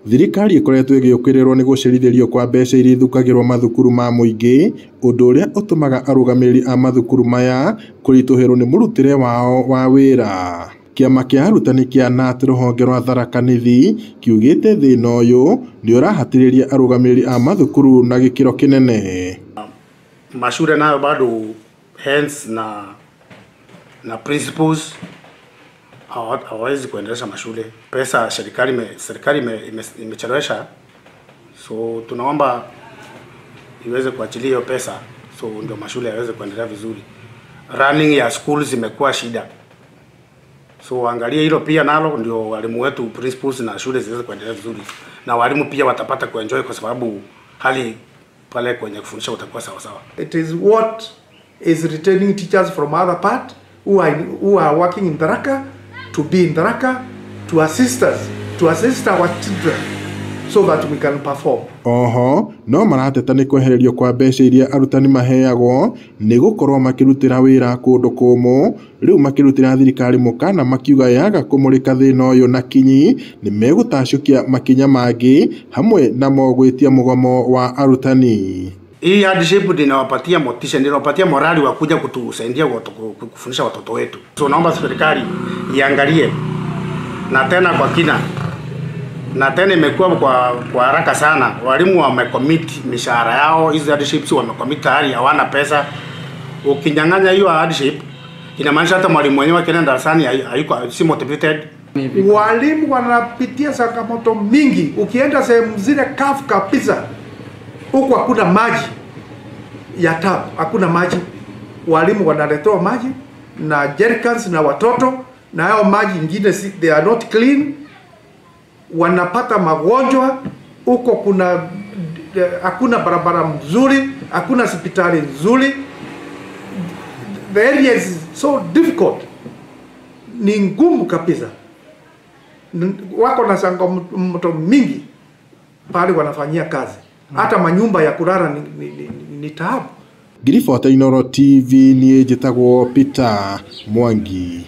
Thirikari ĩkoretwo ĩgĩũkĩrĩrwo nĩ gũcerithĩrio kwa mbeca iria ithukagĩrwo mathukuru ma mũingĩ, ũndũ ũrĩa ũtũmaga arũgamĩrĩri a mathukuru maya kũritũhĩrwo nĩ mũrutĩre wao wa wĩra. Kĩama kĩa arutani kĩa KNUT rũhonge rwa Tharaka Nithi kiugĩte thĩna ũyũ nĩ ũrahatĩrĩria arũgamĩrĩri a mathukuru na gĩkĩro kĩnene. Mashule nayo bado hence na principals hawawezi kuendelesha mashule. Pesa serikali imechelewesha, so tunaomba iweze kuachilia hiyo pesa so ndio mashule yaweze kuendelea vizuri. Running ya schools imekuwa shida, so angalia hilo pia nalo ndio walimu wetu principals na shule ziweze kuendelea vizuri, na walimu pia watapata kuenjoy kwa sababu hali pale kwenye kufundisha utakuwa sawa sawa. It is what is retaining teachers from other part who are working in Tharaka to be in Tharaka to assist us, to assist our children so that we can perform. Oho no marateta nĩ kwehererio kwa mbeca iria arutani maheagwo nĩ gũkorwo makĩrutĩra wĩra kũndũ kũmũ, rĩu makĩrutĩra thirikari mũkana makiuga yaga kũmũrĩka thĩna ũyũ na kinyi nĩ megũtacũkia makinya mangĩ hamwe namo gwĩtia mũgomo wa arutani. Hii hardship ninawapatia motisha, ninawapatia morali wa kuja kutusaidia kufundisha watoto wetu. So naomba serikali iangalie na tena kwa kina, na tena imekuwa kwa haraka sana. Walimu wamecommit mishahara yao, hizi hardships wamecommit tayari, hawana pesa. Ukinyang'anya hiyo hardship inamaanisha hata mwalimu mwenyewe akienda darasani hayuko, si motivated. Walimu wanapitia changamoto mingi. Ukienda sehemu zile kafu kabisa, huko hakuna maji ya tap, hakuna maji. Walimu wanaletewa maji na jerrycans na watoto, na hao maji ingine they are not clean. Wanapata magonjwa huko, kuna hakuna barabara mzuri, hakuna hospitali nzuri. The area is so difficult, ni ngumu kabisa. Wako na changamoto mingi pale wanafanyia kazi. Hata manyumba ya kulala ni taabu. Ngiribota Inooro TV, niĩ njĩtagwo Peter Mwangi.